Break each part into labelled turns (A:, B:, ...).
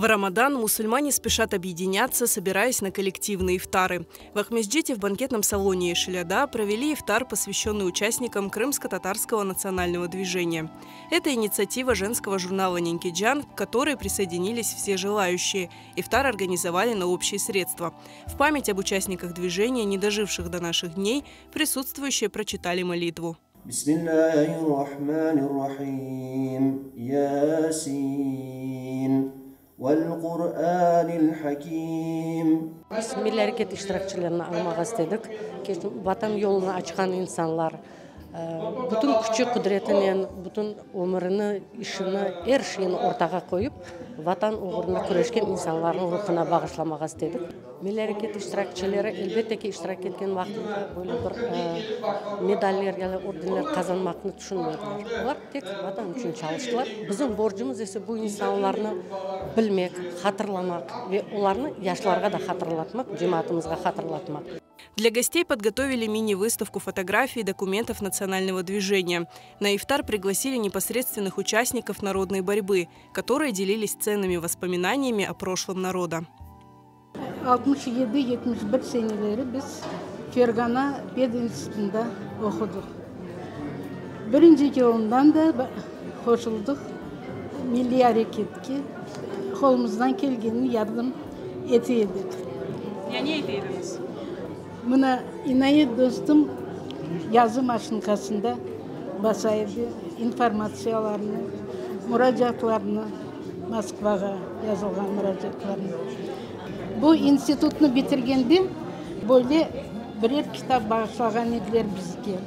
A: В Рамадан мусульмане спешат объединяться, собираясь на коллективные ифтары. В Акмесджите в банкетном салоне Ешиляда провели ифтар, посвященный участникам крымско-татарского национального движения. Это инициатива женского журнала «Ненкиджан», к которой присоединились все желающие. Ифтар организовали на общие средства. В память об участниках движения, не доживших до наших дней, присутствующие прочитали молитву.
B: Bismillahirrahmanirrahim. Yasin. Vel-Qur'anil Hakim.
C: Biz milliy areket iştirakçilerini añmağa istedik. Vatan yolunı açqan insanlar, bütün küçü-qudretinen, bütün ömürini, işini, er şeyini ortağa qoyıp, Vatan oğrunda küreşken insanlarnıñ ruhuna bağışlamağa istedik. Milliy areket iştirakçileri, elbette ki, iştirak etken vaqtında böyle bir medaller ya da ordenler qazanmaqnı tüşünmediler. Olar tek Vatan içün çalıştılar. Bizim borcumız ise bu insanlarnı bilmek, hatırlamaq ve olarnı yaşlarğa da hatırlatmaq, cemaatımızğa hatırlatmaq.
A: Для гостей подготовили мини-выставку фотографий и документов национального движения. На ифтар пригласили непосредственных участников народной борьбы, которые делились ценными воспоминаниями о прошлом народа.
D: 67-71 seneleri biz Fergana pedinstitutında oqudıq. Birinci yılından da qoşuldıq milliy areketke, qolumızdan kelgenini yardım ete edik.
A: Ya ne ete ediñiz?
D: Mına, İnayet dostum yazı maşinkasında basa edi informatsiyalarnı, muracaatlarnı, Moskvağa yazılğan muracaatlarnı. Bu institutnı bitirgende böyle birer kitap bağışlağan ediler bizge.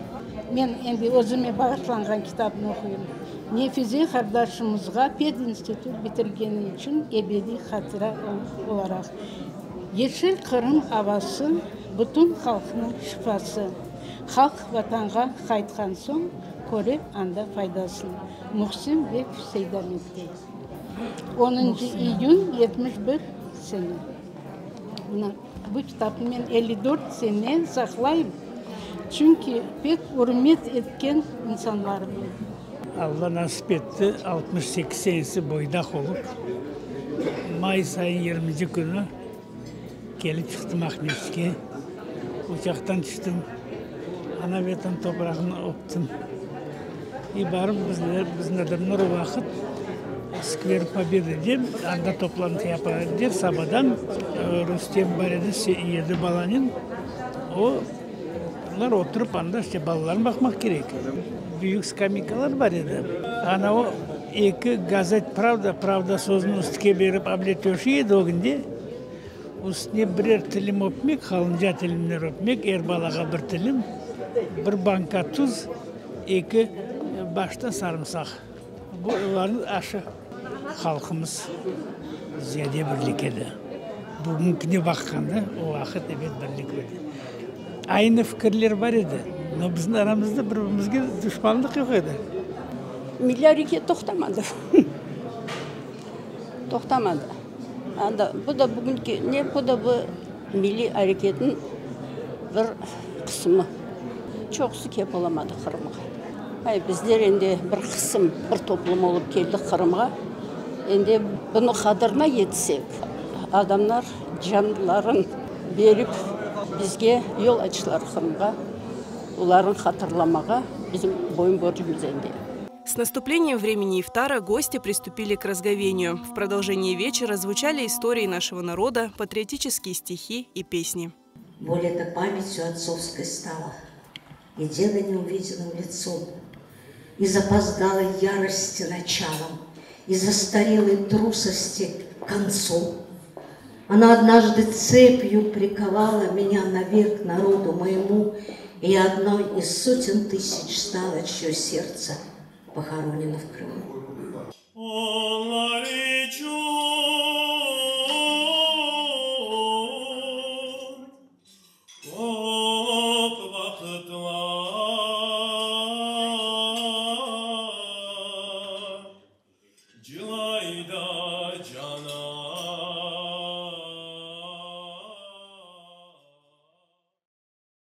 D: Men endi özüme bağışlanğan kitapnı oquyım. Nefize qardaşımızğa pedinstitut bitirgeni içün ebediy hatıra olaraq. Yeşil Qırım avası, bütün halqnıñ şifası. Halq Vatanğa qaytqan soñ, köre anda faydasın. Muhsin bek Seydametke. Onıncı iyün 71 sene. Mına bu kitapnı men 54 sene saqlayım, çünki pek ürmet etken insanlarım edi.
E: Alla nasip etti, 68 senesi boydaq olıp, mayıs ayınıñ yirminci künü kelip çıqtım Aqmescitke. Uçaqtan tüştim, ana-Vetan toprağını öptim. İ barıp bizler, bizni adamlar o vaqıt Skver Pobeda dep, anda toplantı yapa ediler sabadan. Rustem bar edi, yedi balanen. O, olar oturıp anda işte balalarnı baqmaq kerek. Büyük skameykalar bar edi. Ana o eki gazet Pravda, Pravda sözüni üstke berip able töşey edi ögünde. Üstüne birer tilim ötmek, qalınca tilimler ötmek, er balağa bir tilim, bir banka tuz, eki başta sarımsaq. Bu olarnıñ aşı. Halqımız ziyade birlik edi. Bugünkine baqqanda, o vaqıt, ebet, birlik edi. Aynı fikirler bar edi, no bizim aramızda bir-birimizge duşmanlıq yoq edi.
F: Milliy areket toqtamadı. Toqtamadı. Anda bu da bugünki ne, bu da bu milliy areketniñ bir qısmı. Çoqusı kep olamadı Qırımğa. Ay, bizler endi bir qısım, bir toplum olıp keldik Qırımğa. Endi bunı qadırına yetsek, adamlar canların berip bizge yol açtılar Qırımğa, olarnı hatırlamağa bizim boyun-borcumız endi.
A: С наступлением времени ифтара гости приступили к разговению. В продолжении вечера звучали истории нашего народа, патриотические стихи и песни.
G: Боль эта памятью отцовской стала, И деда неувиденным лицом, И запоздалой ярости началом, И застарелой трусости концом. Она однажды цепью приковала меня навек народу моему, И я одной из сотен тысяч стала, чье сердце похоронено в Крыму.
H: Onlar içün çoq vaqıtlar.